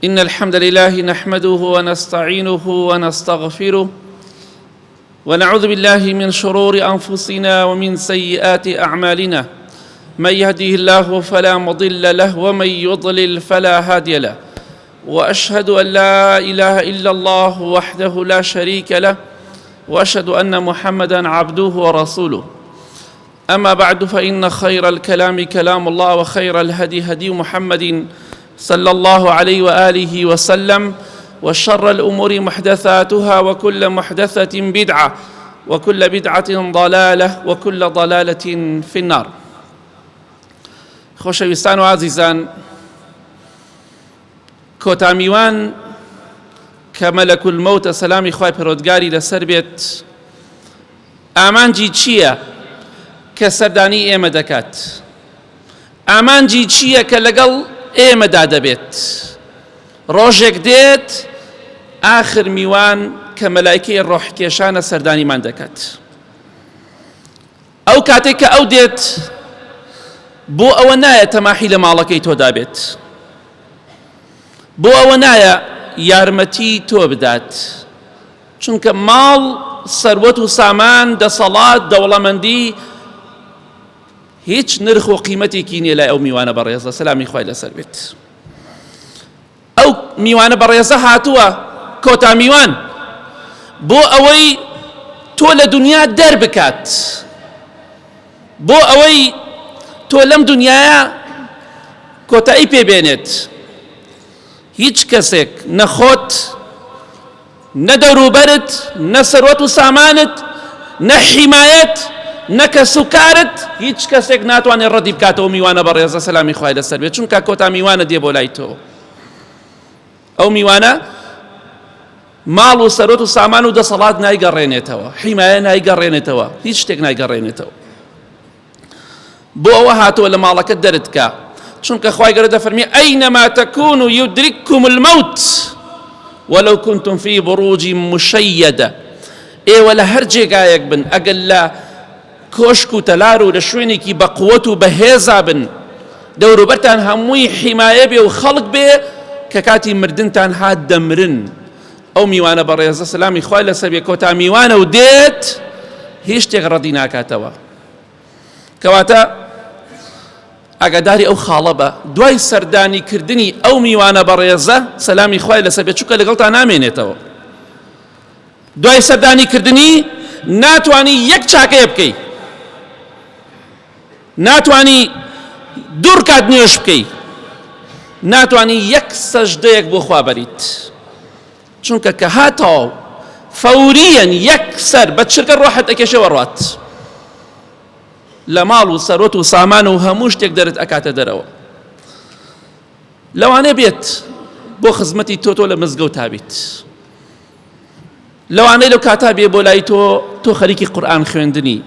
إن الحمد لله نحمده ونستعينه ونستغفره ونعوذ بالله من شرور أنفسنا ومن سيئات أعمالنا من يهده الله فلا مضل له ومن يضلل فلا هادي له وأشهد أن لا إله إلا الله وحده لا شريك له وأشهد أن محمدا عبده ورسوله أما بعد فإن خير الكلام كلام الله وخير الهدي هدي محمد صلى الله عليه وآله وسلم وشر الأمور محدثاتها وكل محدثة بدعة وكل بدعة ضلالة وكل ضلالة في النار خۆشەویستان و ئازیزان کۆتا میوان کە مەلەک المەوتە سەلامی خوای پەرۆدگاری لەسەر بێت ئامانجی چییە کە سەردانی ئێمە دەکات؟ ئامانجی چییە کە لەگەڵ ئێمەدا دەبێت؟ ڕۆژێک دێت ئاخر میوان کە مەلایکەی ڕۆحکێشانە سەردانیمان دەکات. ئەو کاتێک کە ئەو دێت بۆ ئەوە نایە تەماحی لە ماڵەکەی تۆدا بێت بۆ ئەوە نایە یارمەتی تۆ بدات چونکە ماڵ، سەروەت و سامان، دەسەڵات، دەوڵەمەندی هیچ نرخ و قیمەتێکی نییە لای ئەو میوانە بەڕێزە سەلامی خوای لەسەر بێت. ئەو میوانە بەڕێزە هاتووە کۆتا میوان بۆ ئەوەی تۆ لە دنیا دەربکات بۆ ئەوەی تۆ لەم دنیاە کۆتایی پێبێنێت هیچ کەسێک نەخۆت نە دەوروبەرت، نە سەروەت و سامانت، نە حیمایەت، نە کەسوکارت، هیچ کەسێک ناتوانێت ڕەدی بکاتەوە میوانە بەڕێزە سەلامی خوای لەسەر بێت چونکە کۆتا میوانە دێ بۆ لای تۆ ئەو میوانە ماڵ و سەرۆت و سامان و دەسەڵات نایگەڕێنێتەوە حیمایە نایگەڕێنێتەوە هیچ شتێک نایگەڕێنێتەوە بۆ ئەوە هاتووە لە ماڵەکەت دەرت کا چونکە خوای گەورە دەفەرمی ئەینەما تەکونوا یدرککم الموت ولو کنتم فی بروج مشیدە ئێوە لە هەر جێگایەک بن ئەگەر لە کۆشک و تەلار و لە شوێنێکی بەقوەت و بەهێزا بن دەوروبەرتان هەمووی حیمایە بێ و خەڵک بێ کە کاتی مردنتان هات دەمرن ئەو میوانە بەڕێزە سەلامی خوای لەسەر بێ کۆتا میوانە و دێت هیچ شتێک ڕەدی ناکاتەوە کەواتە ئاگاداری ئەو خاڵە بە دوای سەردانی کردنی ئەو میوانە بەڕێزە سەلامی خوای لەسەر بێت چونکە لەگەڵتا نامێنێتەوە دوای سەردانی کردنی ناتوانی یەک چاکەیە بکەی ناتوانی دوو ڕکات نوێژ بکەی ناتوانی یەک سەجدەیەک بۆ خوا بەریت چونکە کە هات تەواو فەوریەن یەک سەر بە چرکە ڕۆحت ئەکێشێ وەڕوات لە ماڵ و سەرۆت و سامان و هەموو شتێک دەرت ئەکاتە دەرەوە لەوانەیە بێت بۆ خزمەتی تۆ تۆ لە مزگەوت تابیت لەوانەیە لەو کاتا بێ بۆ لای تۆ تۆ خەریکی قورئان خوێندنی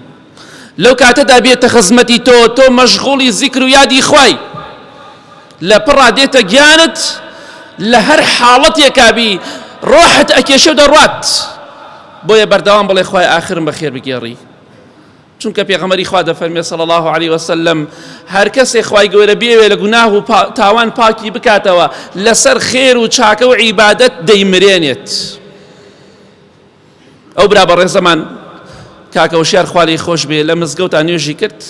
لەو کاتەدا بێتە خزمەتی تۆ تۆ مەشغوڵی زیکر و یادی خوای لە پڕا دێتە گیانت لە هەر حاڵەتێکا بی ڕۆحت ئەکێشێ و دەڕوات بۆیە بەردەوام بڵێ خوای ئاخرم بەخێر بگێڕی چونکە پێغەمبەری خوا دەفەرمێ صلی اللە علیە وسلم هەر کەسێ خوای گەورە بێوێ لە گوناه و تاوان پاکی بکاتەوە لەسەر خێر و چاکە و عیبادەت دەیمرێنێت ئەو برا بەڕێزەمان کاکە وشیار خوا لێی خۆش بێ لە مزگەوتا نوێژی کرد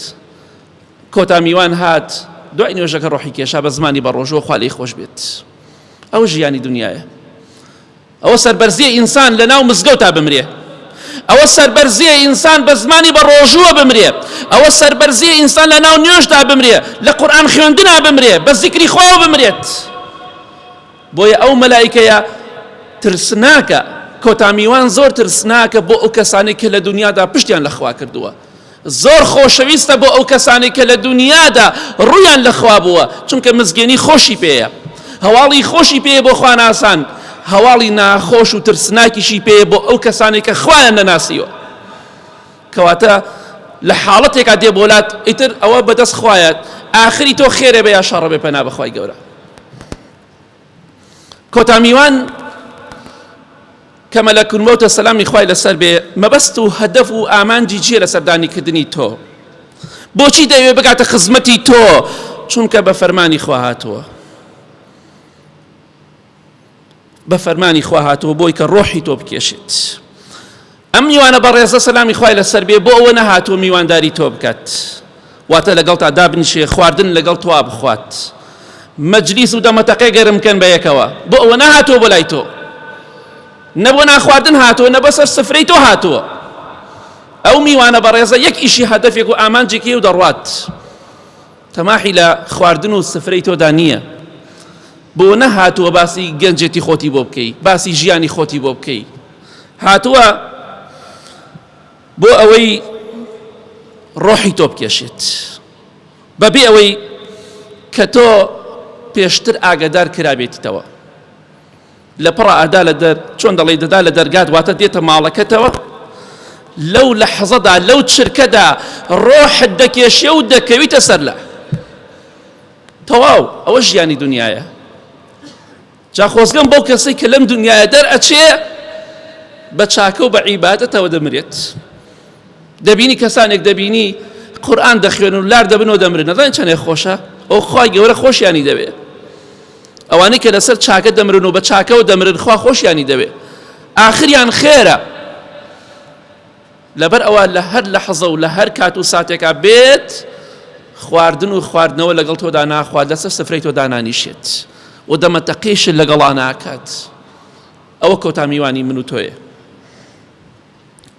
کۆتا میوان هات دوای نوێژەکە ڕۆحی کێشا بە زمانی بەڕۆژوە خوا لێی خۆش بێت ئەو ژیانی دنیاە ئەوە سەربەرزیە ئینسان لە ناو مزگەوتا بمرێ ئەوە سەربەرزیە ئینسان بە زمانی بە ڕۆژووە بمرێ ئەوە سەربەرزیە ئینسان لە ناو نوێژدا بمرێ لە قورئان خوێندنا بمرێ بە زیکری خواوە بمرێت بۆیە ئەو مەلایکەیە ترسناکە کۆتا میوان زۆر ترسناکە بۆ ئەو کەسانەی کە لە دنیادا پشتیان لە خوا کردووە زۆر خۆشەویستە بۆ ئەو کەسانەی کە لە دونیادا ڕوویان لە خوا بووە، چونکە مزگێنی خۆشی پێیە، هەواڵی خۆشی پێیە بۆ خواناسان، هەواڵی ناخۆش و ترسناکیشی پێیە بۆ ئەو کەسانەی کە خوایان نەناسیوە. کەواتە لە حاڵەتێکا دێ بۆلات ئیتر ئەوە بەدەست خوایە، ئاخری تۆ خێرێ بێ یا شەڕە بێ پەنا بەخوای گەورە. کۆتا میوان کە مەلەک الموتە سەلامی خوای لەسەر بێ مەبەست و هەدەف و ئامانجی چییە لە سەردانی کردنی تۆ بۆچی دەیەوێ بگاتە خزمەتی تۆ چونکە بە فەرمانی خوا هاتووە. بە فەرمانی خوا هاتووە بۆی کە ڕۆحی تۆ بکێشێت. ئەم میوانە بەڕێزە سەلامی خوای لەسەر بێ بۆ ئەوە نەهاتووە میوانداری تۆ بکات، واتە لەگەڵتا دابنیشێ خواردن لەگەڵ تۆا بخوات، مەجلیس و دەمەتەقێ گەرم بکەن بەیەکەوە، بۆ ئەوە نەهاتووە بۆ لای تۆ، نە بۆ نانخواردن هاتووە نە بەسەر سفرەی تۆ هاتووە. ئەو میوانە بەڕێزە یەک ئیشی هەدەفێک و ئامانجێکی و دەڕوات. تەماحی لە خواردن و سفرەی تۆدا نییە. بۆ نەهاتووە باسی گەنجێتی خۆتی بۆ بکەی، باسی ژیانی خۆتی بۆ بکەی. هاتووە بۆ ئەوەی ڕۆحی تۆ بکێشێت. بەبێ ئەوەی کە تۆ پێشتر ئاگادار کرابێتیتەوە. لە پڕا ئەدا لە دەر، چۆن دەڵێی دەدا لە دەرگات واتە دێتە ماڵەکەتەوە، لەو لەحزەدا لەو چرکەدا ڕۆحت دەکێشێ و دەکەویتە سەر لە تەواو. ئەوە ژیانی دنیایە. جا خۆزگەم بەو کەسەی کە لەم دنیاە دەرئەچێ بە چاکە و بە عیبادەتەوە دەمرێت. دەبینی کەسانێک دەبینی قورئان دەخوێنن و لار دەبن و دەمرن، نەزانین چەندێک خۆشە. ئەو خوای گەورە خۆشیانی دەوێ. ئەوانەی کە لەسەر چاکە دەمرن و بە چاکەوە دەمرن خوا خۆشیانی دەوێ، ئاخریان خێرە. لەبەر ئەوە لە هەر لەحزە و لە هەر کات و ساتێکا بێت خواردن و خواردنەوە لەگەڵ تۆدا ناخوات، لەسەر سفرەی تۆ دانانیشێت و دەمەتەقێشت لەگەڵا ناکات. ئەوە کۆتا میوانی من و تۆیە.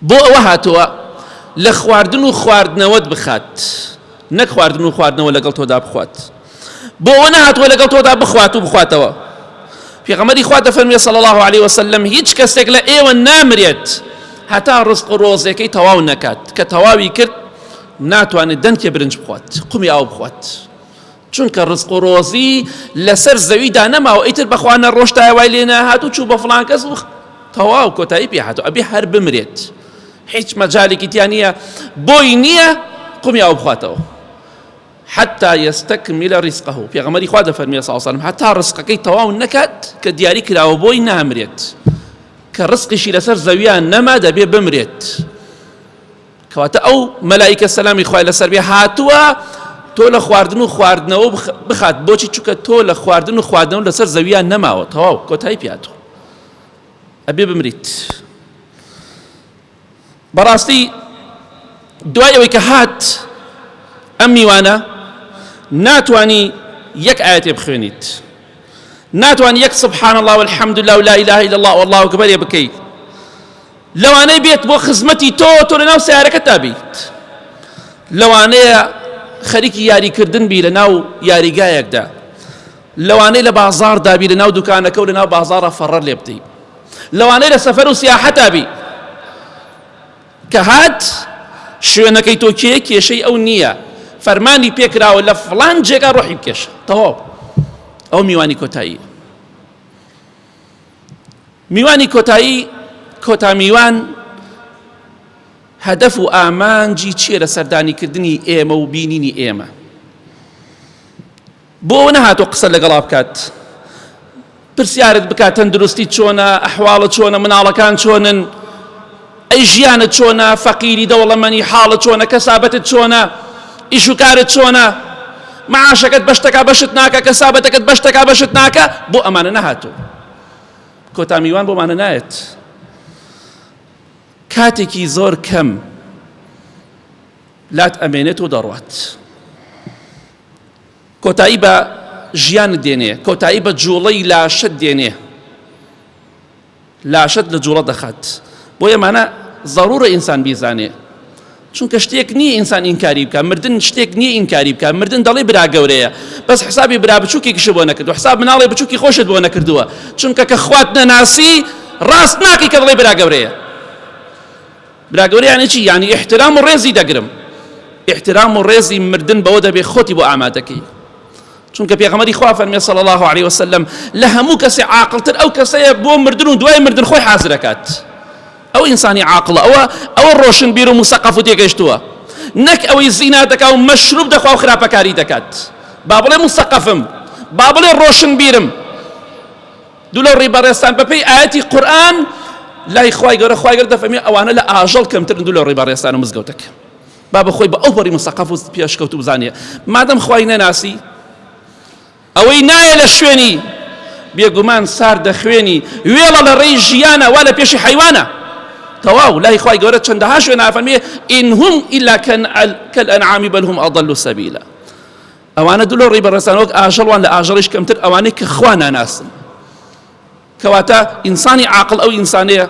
بۆ ئەوە هاتووە لە خواردن و خواردنەوەت بخات، نەک خواردن و خواردنەوە لەگەڵ تۆدا بخوات. بۆ ئەوە نەهاتووە لەگەڵ تۆدا بخوات و بخواتەوە. پێغەمبەری خوا دەفەرموێ صلی الله علیه وسلم هیچ کەسێک لە ئێوە نامرێت هەتا ڕزق و ڕۆزێکەی تەواو نەکات، کە تەواوی کرد ناتوانێت دەنکێ برنج بخوات، قومی ئاو بخوات، چونکە ڕزق و ڕۆزی لەسەر زەویدا نەماوە، ئیتر بەخوا نەڕۆشتایە وای لێ نەهات و چوو بە فڵان کەس و تەواو کۆتایی پێ هاتوو، ئەبێ هەر بمرێت، هیچ مەجالێکی تیا نییە، بۆی نییە قومی ئاو بخواتەوە. حتى يستكمل رزقه، پێغەمبەری خوا دەفەرموێ صلی الله علیه و سلم هەتا ڕزقەکەی تەواو نەکات کە دیاری کراوە بۆی نامرێت، کە ڕزقیشی لەسەر زەویان نەما دەبێ بمرێت. کەواتە ئەو مەلائیکە سەلامی خوای لەسەر بێ هاتووە تۆ لە خواردن و خواردنەوە بخات. بۆچی؟ چونکە تۆ لە خواردن و خواردنەوە لەسەر زەویان نەماوە، تەواو کۆتایی پیاتوە، ئەبێ بمریت. بەڕاستی دوای ئەوەی کە هات ئەم میوانە ناتوانی یەک ئاەتێ بخوێنیت، ناتوانی یەک سبحان الله والحمد لله ولا اله الا الله والله اکبر بکەیت. لەوانەیە بێت بۆ خزمەتی تۆ، تۆ لەناو سیارەکەتا بیت، لەوانەیە خەریکی یاریکردن بی لەناو یاریگایەکدا، لەوانەیە لە بازاڕدا بی لەناو دوکانەکە و لەناو بازاڕە فەڕەر لێ بدەی، لەوانەیە لە سەفەر و سیاحەتا بی. کە هات شوێنەکەی تۆ کێ کێشەی ئەو نییە، فەرمانی پێکراوە لە فڵان جێگا ڕۆحی بکێشە، تەواو. ئەو میوانی کۆتایی، میوانی کۆتایی، کۆتا میوان هەدەف و ئامانجی چییە لە سەردانیکردنی ئێمە و بینینی ئێمە؟ بۆ ئەوە نەهاتووە قسە لەگەڵا بکات، پرسیارت بکات تەندروستی چۆنە، ئەحواڵت چۆنە، مناڵەکان چۆنن، ئەی ژیانت چۆنە، فەقیری دەوڵەمەنی، حاڵت چۆنە، کەسابەتت چۆنە، ئیش و کارت چۆنە، معاشەکەت بەشتەکە بەشت ناکە، کەسابەتەکەت بەشتەکە بەشت ناکە. بۆ ئەمانە نەهاتوو. کۆتا میوان بۆمانە نایەت. کاتێکی زۆر کەم لات ئەمێنێت و دەڕوات. کۆتایی بە ژیانت دێنێ، کۆتایی بە جوڵەی لاشەت دێنێ، لاشەت لە جوڵە دەخات. بۆیە مانە ضرورە ئینسان بیزانێ، چونکە شتێک نییە ئینسان ئینکاری بکە. مردن شتێک نییە ئینکاری بکە. مردن دەڵێ برا گەورەیە، بەس حسابی برا بچووکێکیشت بۆ نەکردووە، حساب مناڵی بچووکی خۆشت بۆ نەکردووە. چونکە کە خوات نەناسی ڕاست ناکەی کە دەڵێ برا گەورەیە. برا گەورە یانی چی؟ یانی ئیحترام و ڕێزی دەگرم. ئیحترام و ڕێزی مردن بەوە دەبێ خۆتی بۆ ئامادەکەی. چونکە پێغەمبەری خوا فەرمی صلی الله علیه وسلم لە هەموو کەسێ عاقڵتر ئەو کەسەیە بۆ مردن و دوای مردن خۆی حازرەکات. ئەو ئینسانی عاقڵە، ئەوە ئەوە ڕۆشنبیر و مسەقەف و تێگەیشتووە، نەک ئەوەی زینا دەکا و مەشروب دەخوا و خراپەکاری دەکات. با بڵێ مسەقەفم، با بڵێ ڕۆشنبیرم. دوو لەو ڕی بەڕێزتان بەپێی ئایەتی قورئان لای خوای گەورە، خوای گەورە دەفەرمێ ئەوانە لە ئاژەڵ کەمترن. دوو لەو ڕی بەڕێزتان و مزگەوتەکە با بە خۆی بە ئەو پەڕی مسەقەف و پێشکەوتوو بزانێ. مادەم خوای نەناسی ئەوەی نایە لە شوێنی بێگومان ساردە خوێنی وێڵە لە ڕێی ژیانە وا لە پێشی حەیوانە تەواو لای خوای گەورە چەندەها شوێن ئافەرمێ إن هم إلا كالأنعام بل هم أضل سبيلا ئەوانە دوو لە ڕێی بەڕێزان وەک ئاژەڵ وان لە ئاژەڵیش کەمتر ئەوانەی کە خوا ناناسن کەواتە ئینسانی عاقڵ ئەو ئینسانەیە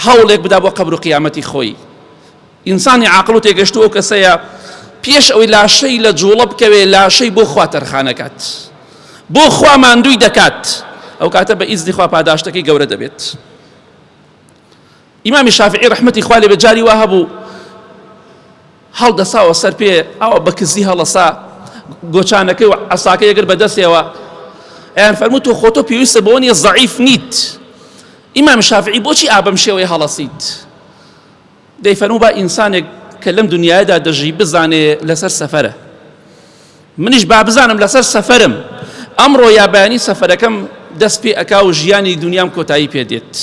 هەوڵێک بدا بۆ قەبر و قیامەتی خۆی ئینسانی عاقڵ و تێگەشتوو ئەو کەسەیە پێش ئەوەی لاشەی لە جوڵە بکەوێ لاشەی بۆ خوا تەرخانەکات بۆ خوا ماندووی دەکات ئەو کاتە بە ئیزنی خوا پاداشتەکەی گەورە دەبێت ئیمامی شافعی ڕەحمەتی خوا لێ بێ جاری وا هەبوو هەڵدەساوە سەر پێ ئەوە بە کزی هەڵەسا گۆچانەکەی و عەساکەی ئەگەر بەدەستەوە ئەیان فەرموو تۆ خۆتۆ پێویستە بۆ نیە زەعیف نیت ئیمام شافعی بۆچی ئابەم شێوەی هەڵەسیت دەیفەرموو با ئینسانێک کە لەم دنیایەدا دەژی بزانێ لەسەر سەفەرە منیش با بزانم لەسەر سەفەرم ئەمڕۆ یا بەیانی سەفەرەکەم دەست پێ ئەکا و ژیانی دنیام کۆتایی پێ دێت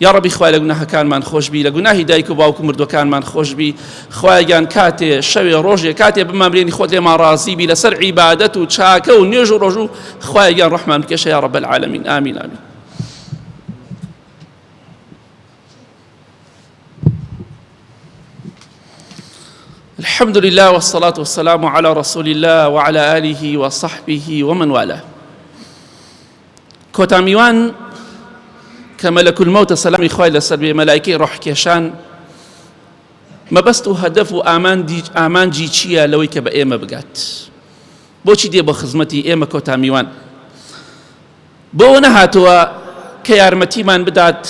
یا ڕەبی خوای لە گوناهەکانمان خۆشبی لە گوناهی دایک و باوک و مردوەکانمان خۆشبی خوایە گیان کاتێ شەوێ ڕۆژێ کاتێ بمامرێنی خۆت لێمان ڕازی بی لەسەر عیبادەت و چاکە و نوێژ و ڕۆژ و خوایە گیان ڕەحمان بکێشە یا رب العالمین آمین آمین. الحمد لله والصلاة والسلام على رسول الله وعلى آله وصحبه ومن والاه کۆتا میوان کە مەلەک المەوتە سەلامی خوای لەسەر بێ مەلایکەی ڕۆحکێشان مەبەست و هەدەف و ئامانجی چییە لەوەی کە بە ئێمە بگات بۆچی دێ بۆ خزمەتی ئێمە کۆتا میوان بۆ نەهاتووە کە یارمەتیمان بدات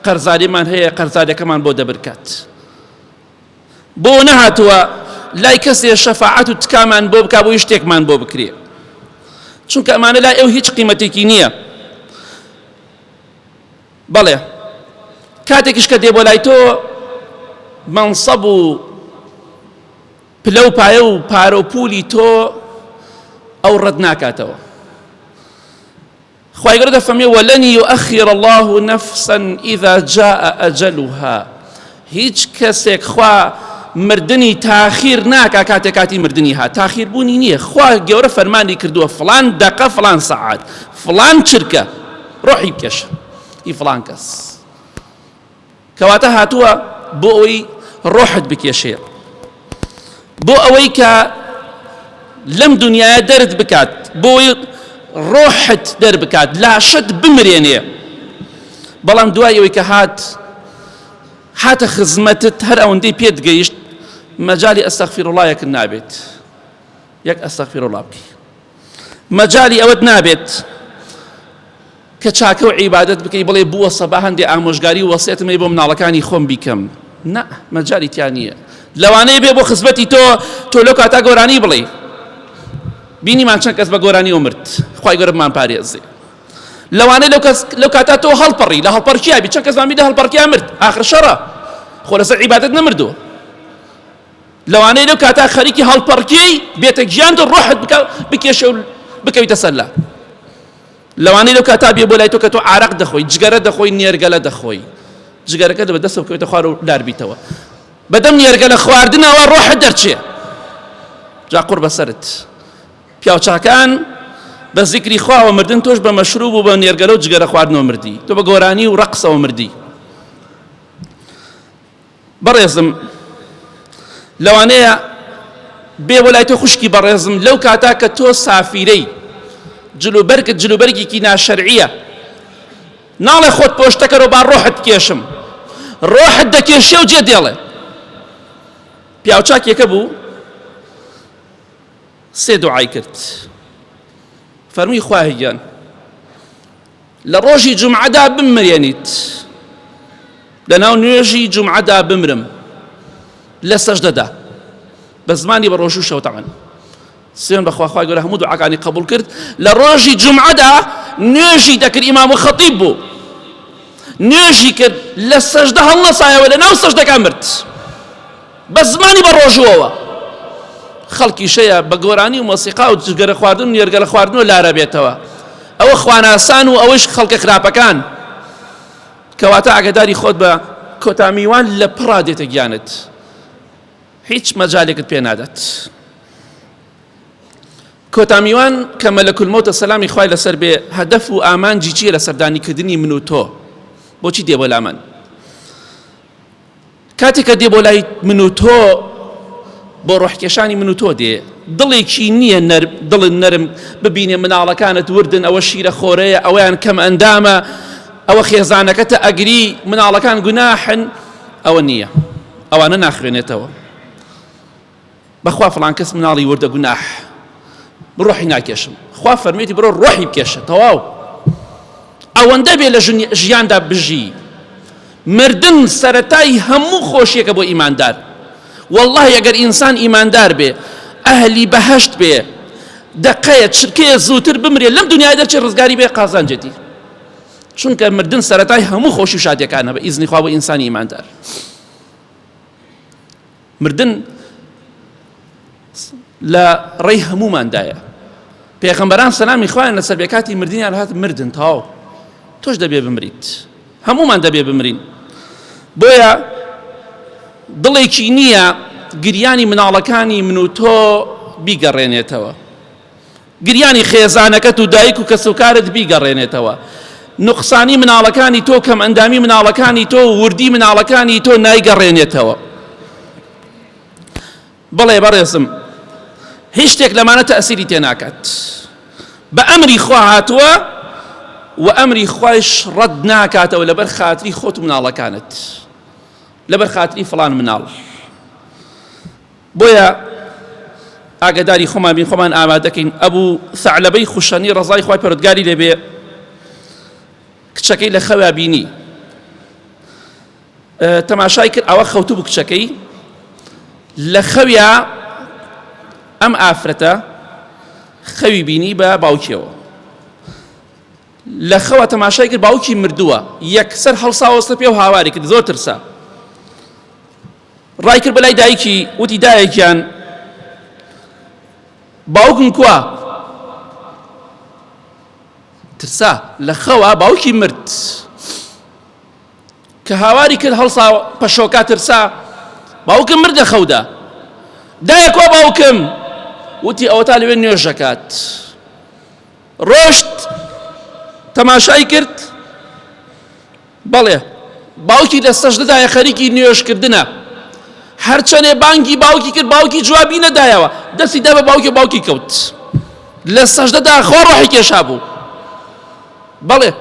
قەرزاریمان هەیە قەرزارەکەمان بۆ دەبرکات بۆ نەهاتووە لای کەسێ شەفاعەت و تکامان بۆ بکا بۆی شتێکمان بۆ بکرێ چونکە ئەمانە لای ئەو هیچ قیمەتێکی نییە بەڵێ کاتێکیش کە دێ بۆ لای تۆ مەنسەب و پلە و پایە و پارە و پولی تۆ ئەو ڕەت ناکاتەوە خوای گەورە دەفەرمێ ولن یؤخر الله نفسا اذا جاء اجلها هیچ کەسێک خوا مردنی تاخیر ناکا کاتێ کاتی مردنی هات تاخیر بوونی نییە خوا گەورە فەرمانی کردووە فلان دەقە فلان سەعات فلان چرکە ڕۆحی بکێشە ئی فلان کەس کەواتە هاتووە بۆ ئەوەی ڕۆحت بکێشێ بۆ ئەوەی کە لەم دنیاە دەرت بکات بۆ ئەوەی ڕۆحت دەربکات لاشت بمرێنێ بەڵام دوای ئەوەی کە هات هاتە خزمەتت هەر ئەوەندەی پێت گەیشت مەجای ئەستەغفیر اللهیەکت نابێت یەک ئەستەغفیر الله بکەی مەجای ئەوەت نابێت کە چاکە و عیبادەت بکەی بڵێ بووە سەبا هەندێ ئامۆژگاری و وەسیەتم هەیە بۆ مناڵەکانی خۆم بیکەم نا مەجالی تیا نییە لەوانەیە بێ بۆ خزمەتی تۆ تۆ لەو کاتا گۆرانی بڵێ بینیمان چەند کەس بە گۆرانیەوە مرد خوای گەورە بمان پارێزێ لەوانەیە لەو کەس لەو کاتا تۆ هەڵپەڕی لە هەڵپەڕکیا بی چەند کەسمان بی لە هەڵپەڕکیا مرد ئاخر شەڕە خۆ لەسەر عیبادەت نەمردووە لەوانەیە لەو کاتا خەریکی هەڵپەڕکێی بێتە گیان و ڕۆحت بکە بکێشێ و بکەویتە سەر لا لەوانەیە لەو کاتا بێ بۆ لای تۆ کە تۆ عارەق دەخۆی جگەرە دەخۆی نێرگەلە دەخۆی جگەرەکە بە دەستەوە بکەوێتە خوار و لار بیتەوە بەدەم نێرگەلە خواردنەوە ڕۆحت دەرچێ جا قوڕ بەسەرت پیاوچاکان بە زیکری خواوە مردن تۆش بە مەشروب و بە نێرگەلە و جگەرە خواردنەوە مردی تۆ بە گۆرانی و ڕەقسەوە مردی بەڕێزم لەوانەیە بێ بۆ لای تۆ خوشکی بەڕێزم لەو کاتا کە تۆ سافیرەی جلوبەرگت جلوبەرگێکی ناشەرعیە ناڵێ خۆت پۆشتەکەرەوە با ڕۆحت بکێشم ڕۆحت دەکێشێ و جێ دێڵێ پیاوچاکێکە بوو سێ دوعای کرد فەرمووی خوایە گیان لە ڕۆژی جومعەدا بمرێنیت لەناو نوێژی جومعەدا بمرم لە سەجدەدا بە زمانی بە ڕۆژوو شەو تەعەن سوێن بەخوا خوای گەورە هەموو دوعاکانی قبول کرد لە ڕۆژی جومعەدا نوێژی دەکرد ئیمام و خەتیب بوو نوێژی کرد لە سەجدە هەڵنەسایەوە لە ناو سەجدەکە مرد بە زمانی بە ڕۆژووەوە خەڵکیش هەیە بە گۆرانی و مۆسیقا و جگەرە خواردن و نێرگەلە خواردنەوە لارە بێتەوە ئەوە خواناسان و ئەوەیش خەڵکە خراپەکان کەواتە ئاگداری خۆت بە کۆتا میوان لە پڕا دێتە گیانت هیچ مەجالێکت پێ نادات. کۆتا میوان کە مەلەک المەوتە سەلامی خوای لەسەر بێ هەدەف و ئامانجی چییە لە سەردانیکردنی من و تۆ؟ بۆچی دێ بۆ لامان؟ کاتێک کە دێ بۆ لای من و تۆ بۆ ڕۆحکێشانی من و تۆ دێ دڵێکی نییە نەر دڵت نەرم ببینێ مناڵەکانت وردن ئەوە شیرە خۆرەیە ئەویان کەم ئەندامە ئەوە خێزانەکەتە ئەگری مناڵەکان گوناحن ئەوە نییە ئەوانە ناخوێنێتەوە بەخوا فڵان کەس مناڵی وردە گوناح ڕۆحی ناکێشم خوا فەرمێتی بڕۆ ڕۆحی بکێشە تەواو ئەوەندە بێ لە ژیاندا بژی مردن سەتای هەموو خۆشیەکە بۆ ئیماندار والله ئەگەر ئینسان ئیماندار بێ ئەهلی بەهشت بێ دقەیە چرکەیە زووتر بمرێ لەم دنیای دەرچێ ڕزگاری بێ قازانجێتی چونکە مردن سەتای هەموو خۆشی و شادیەکانە بە ئیزنی خوا بۆ ئینسانی ئیماندار مردن لە ڕێی هەمووماندایە پێغەمبەران سەلامی خوایان لەسەر بێ کاتی مردنیان هات مردن تەواو تۆش دەبێ بمریت هەمومان دەبێ بمرین بۆیە دڵێکی نییە گریانی مناڵەکانی من و تۆ بیگەڕێنێتەوە گریانی خێزانەکەت و دایک و کەسوکارت بیگەڕێنێتەوە. نوقسانی مناڵەکانی تۆ، کەمئەندامی مناڵەکانی تۆ و وردی مناڵەکانی تۆ نایگەڕێنێتەوە. بەڵێ بەڕێزم، هیچ شتێک لەمانە تەئسیری تێ ناکات. بە ئەمری خوا هاتووە و ئەمری خوایش ڕەت ناکاتەوە لەبەر خاتری خۆت و مناڵەکانت، لەبەر خاتری فڵان مناڵ. بۆیە ئاگەداری خۆمان بین خۆمان ئامادەکەین ئەبوو ثعلبەی خوشەنی ڕەزای خوای پەروەردگاری لێبێ کچەکەی لە خەوا بینی تەماشای کرد ئەوە خەوتوو بوو کچەکەی لە خەویا ئەم ئافرەتە خەوی بینی بە باوکیەوە لە خەوە تەماشای کرد باوکی مردووە یەکسەر هەڵساوەستە پێ و هاواری کرد زۆر ترسا ڕای کرد بەلای دایکی وتی دایە گیان باوکم کوا؟ ترسا لە خەوا باوکی مرد کە هاواری کرد هەڵسا پەشۆکا ترسا باوکم مرد لە خەودا دایە کوا باوکم وتی ئەوەتا لەوێ نوێژەکات ڕۆشت تەماشای کرد بەڵێ باوکی لە سەجدەدایە خەریکی نوێژکردنە هەرچەنێ بانگی باوکی کرد باوکی جوابی نەدایەوە دەستی دا بە باوکی باوکی کەوت لە سەجدەدا خوا ڕۆحی کێشا بوو بەڵێ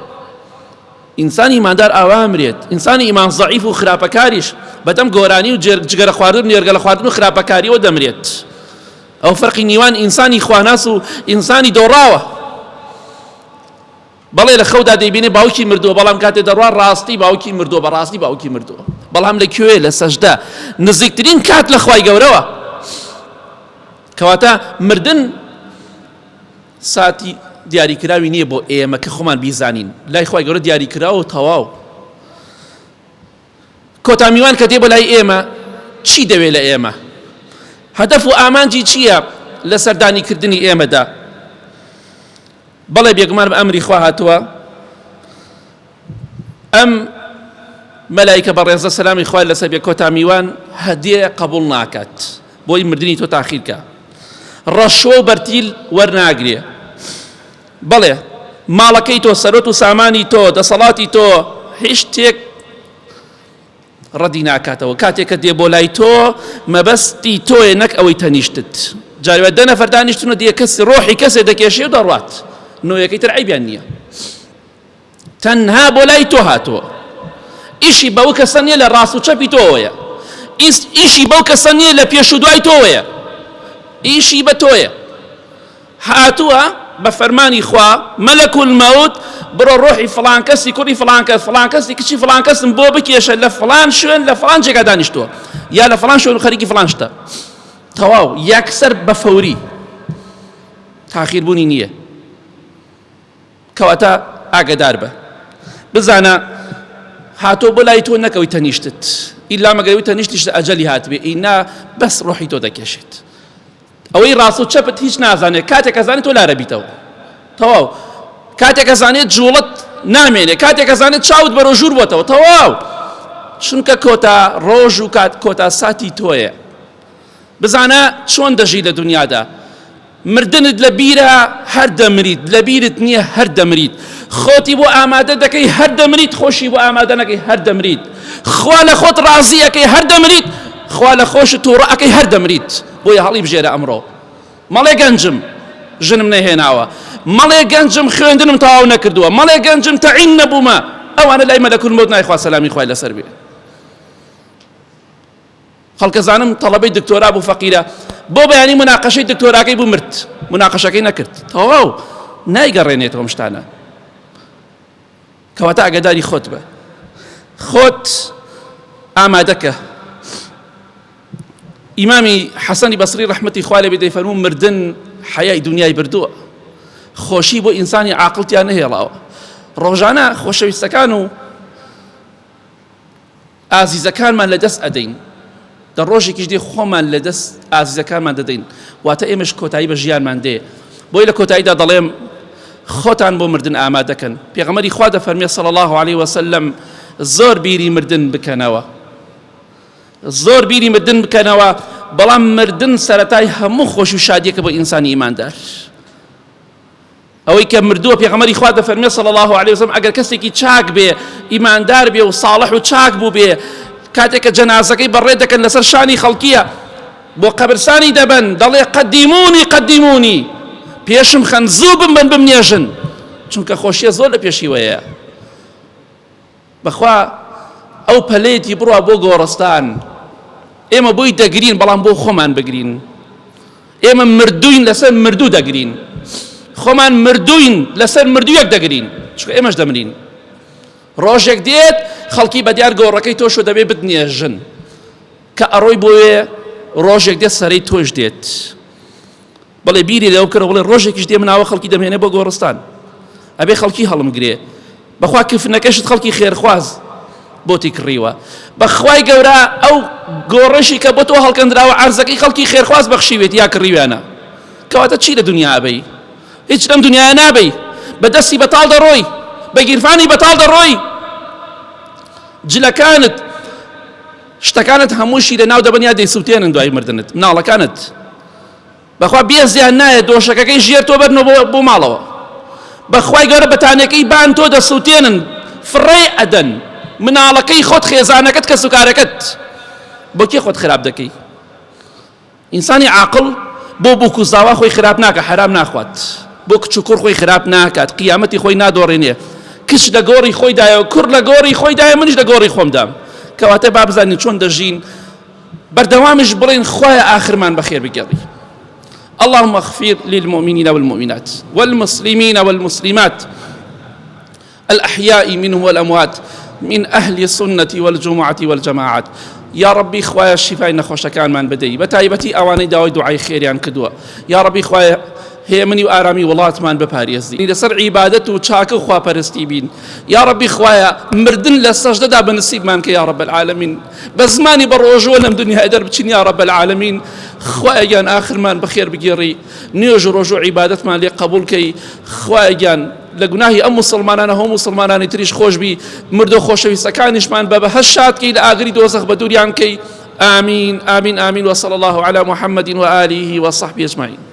ئینسانی ئیماندار ئاوا مرێت ئینسانی ئیمان زەعیف و خراپەکاریش بەدەم گۆرانی و جگەرە خواردن نێرگەلە خواردن و خراپەکاریەوە دەمرێت ئەو فەرقی نیوان ئینسانی خواناس و ئینسانی دۆڕاوە بەڵێ لە خەودا دەیبینێ باوکی مردووە بەڵام کاتێ دەڕوا ڕاستی باوکی مردووە بەڕاستی باوکی مردووە بەڵام لە کوێ لە سەجدە نزیکترین کات لە خوای گەورەوە کەواتە مردن ساتی دیاریکراوی نییە بۆ ئێمە کە خۆمان بیزانین لای خوای گەورە دیاریکراوە تەواو کۆتا میوان کە دێ بۆ لای ئێمە چی دەوێ لە ئێمە؟ هەدەف و ئامانجی چییە لە سەردانیکردنی ئێمەدا؟ بەڵێ بێگومان بە ئەمری خوا هاتووە ئەم مەلایکە بەڕێزە سەلامی خوای لەسەر بێ کۆتا میوان هەدیە قبول ناکات بۆی مردنی تۆ تاخیرکە ڕەشوە و بەرتیل وەرناگرێ بەڵێ ماڵەکەی تۆ سەرۆت و سامانی تۆ دەسەڵاتی تۆ هیچ شتێک ڕەدی ناکاتەوە کاتێک کە دێ بۆ لای تۆ مەبەستی تۆیە نەک ئەوەی تەنیشتت جاروە دە نەفەر دانیشتن و دێ کەس ڕۆحی کەسێ دەکێشێ و دەڕوات نۆیەکەی تر عەیبیان نییە تەنها بۆ لای تۆ هاتووە ئیشی بەو کەسە نییە لە ڕاست و چەپی تۆوەیە ئیشی بەو کەسە نییە لە پێش و دوای تۆوەیە ئیشی بە تۆیە هاتووە بە فەرمانی خوا ملک الموت بڕۆ ڕۆحی فڵان کەسی کوڕی فڵان کەس فڵان کەسی کچی فڵان کەسم بۆ بکێشە لە فڵان شوێن لە فڵان جێگا دانیشتووە یا لە فڵان شوێن خەریکی فڵان شتە تەواو یەکسەر بە فەوری تاخیر بوونی نییە کەواتە ئاگدار بە بزانە هاتۆ بۆ لای تۆ نەکەوی تەنیشتت ئیلا مەگەوی تەنیشتیش ئەجەلی هاتبێ ئینا بەس ڕۆحی تۆ دەکێشێت ئەوەی ڕاست و چەپت هیچ نازانێت کاتێک ئەزانێت تۆ لارە بیتەوە تەواو کاتێک ئەزانێت جوڵت نامێنێ کاتێک ئەزانێت چاوت بەرەو ژوور بۆتەوە تەواو چونکە کۆتا ڕۆژ و کات کۆتا ساتی تۆیە بزانە چۆن دەژی لە دنیادا. مردنت لە بیرە هەر دەمریت، لە بیرت نییە هەر دەمریت، خۆتی بۆ ئامادە دەکەی هەر دەمریت، خۆشی بۆ ئامادە نەکەی هەر دەمریت، خوا لە خۆت ڕازی ئەکەی هەر دەمریت، خوا لە خۆشت تووڕە ئەکەی هەر دەمریت. بۆیە هەڵی بژێرە ئەمڕۆ. مەڵێ گەنجم ژنم نەهێناوە، مەڵێ گەنجم خوێندنم تەواو نەکردووە، مەڵێ گەنجم تەعین نەبوومە، ئەوانە لای مەلەکول مەوت نایخوا سەلامی خوای لەسەر بێ. خەڵکە زانم تەڵەبەی دکتۆرا بوو فەقیرە بۆ بەیانی مناقەشەی دکتۆراکەی بوو مرد مناقەشەکەی نەکرد تەواو نایگەڕێنێتەوە ئەم شتانە کەواتە ئاگاداری خۆت بە خۆت ئامادەکە ئیمامی حەسەنی بەسری ڕەحمەتی خوا لێ بێ دەیفەرموو مردن حەیای دنیای بردووە خۆشی بۆ ئینسانی عاقڵتیان نەهێڵاوە ڕۆژانە خۆشەویستەکان و ئازیزەکانمان لە دەست ئەدەین دە ڕۆژێکیش دێ خۆمان لە دەست ئازیزەکانمان دەدەین واتە ئێمەش کۆتایی بە ژیانمان دێ بۆی لە کۆتاییدا دەڵێم خۆتان بۆ مردن ئامادەکەن پێغەمبەری خوا دەفەرمێ صلی الله علیه وسلم زۆر بیری مردن بکەنەوە زۆر بیری مردن بکەنەوە بەڵام مردن سەرەتای هەموو خۆش و شادیەکە بۆ ئینسانی ئیماندار ئەوەی کە مردووە پێغەمبەری خوا دەفەرمێ صلی الله علیه وسلم ئەگەر کەسێکی چاک بێ ئیماندار بێ و صاڵح و چاک بوو بێ کاتێک کە جەنازەکەی بەڕێ دەکەن لەسەر شانی خەڵکیە بۆ قەبرسانی دەبەن دەڵێ قەدیمونی قەدیمونی پێشم خەن زوو بمبەن بمنێژن چونکە خۆشیە زۆر لە پێشیوەیە بەخوا ئەو پەلەیەتی بڕوا بۆ گۆڕستان ئێمە بۆی دەگرین بەڵام بۆ خۆمان بگرین ئێمە مردوین لەسەر مردوو دەگرین خۆمان مردوین لەسەر مردوویەک دەگرین چونکە ئێمەش دەمرین ڕۆژێک دێت خەڵکی بە دیار گۆڕەکەی تۆش و دەبێ بتنێژن کە ئەڕۆی بۆیە ڕۆژێک دێت سەرەی تۆش دێت بەڵێ بیری لەوە بکەرەوە بڵێ ڕۆژێکیش دێ مناوە خەڵکی دەمهێنێ بۆ گۆڕستان ئەبێ خەڵکی هەڵمگرێ بەخوا کفنەکەشت خەڵکی خێرخواز بۆتی کڕیوە بەخوای گەورە ئەو گۆڕەشی کە بۆ تۆ هەڵکەندراوە عەرزەکەی خەڵکی خێرخواز بەخشیوێت یا کڕیویانە کەواتە چی لە دنیا ئەبەی هیچ لەم دنیاە نابەی بە دەستی بەتاڵ دەڕۆی بە گیرفانی بەتاڵ دەڕۆی جلەکانت شتەکانت هەمووشی لە ناو دەبن یا دەیسووتێنن دوای مردنت مناڵەکانت بەخوا بێزیان نایە دۆشەکەکەی ژێر تۆ بەرنەوە بۆ بۆ ماڵەوە بەخوای گەورە بەتانەکەی بان تۆ دەسووتێنن فڕێ ئەدەن مناڵەکەی خۆت خێزانەکەت کەسوکارەکەت بۆ کێ خۆت خراپ دەکەی ئینسانی عاقڵ بۆ بوک و زاوا خۆی خراپ ناکە حرام ناخوات بۆ کچ و کوڕ خۆی خراپ ناکات قیامەتی خۆی نادۆڕێنێ کچ لە گۆڕی خۆیدایە و کوڕ لە گۆڕی خۆیدایە منیش لە گۆڕی خۆمدام کەواتە با بزانین چۆن دەژین بەردەوامیش بڵێن خوایە ئاخرمان بەخێر بگێڕی اللهم اغفر للمؤمنين والمؤمنات والمسلمين والمسلمات الأحياء منهم والأموات من أهل السنة والجمعة والجماعات یا ربی خوایە شیفای نەخۆشەکانمان بدەی بە تایبەتی ئەوانەی داوای دوعای خێریان کردووە یا ربی خوایە هێمنی و ئارامی وڵاتمان بپارێزی لەسەر عیبادەت و چاکە و خواپەرستی بین یا ربی خوایە مردن لە سەژدەدا بە نسیبمان کە یا رب العالمین بە زمانی بە ڕۆژوە لەم دنیای دەربچین یا رب العالمین خوایە گیان ئاخرمان بەخێر بگێڕی نوێژ و ڕۆژ و عیبادەتمان لێ قبول کەی خوایە گیان لە گوناهی ئەم موسڵمانانە هەموو موسڵمانانی تریش خۆش بی مردو خۆشەویستەکانیشمان بە بەهەشت شاد کەی لە ئاگری دۆزەخ بە دووریان کەی آمین آمین آمین وصلی الله علی محمد وآله وصحبه اجمعین.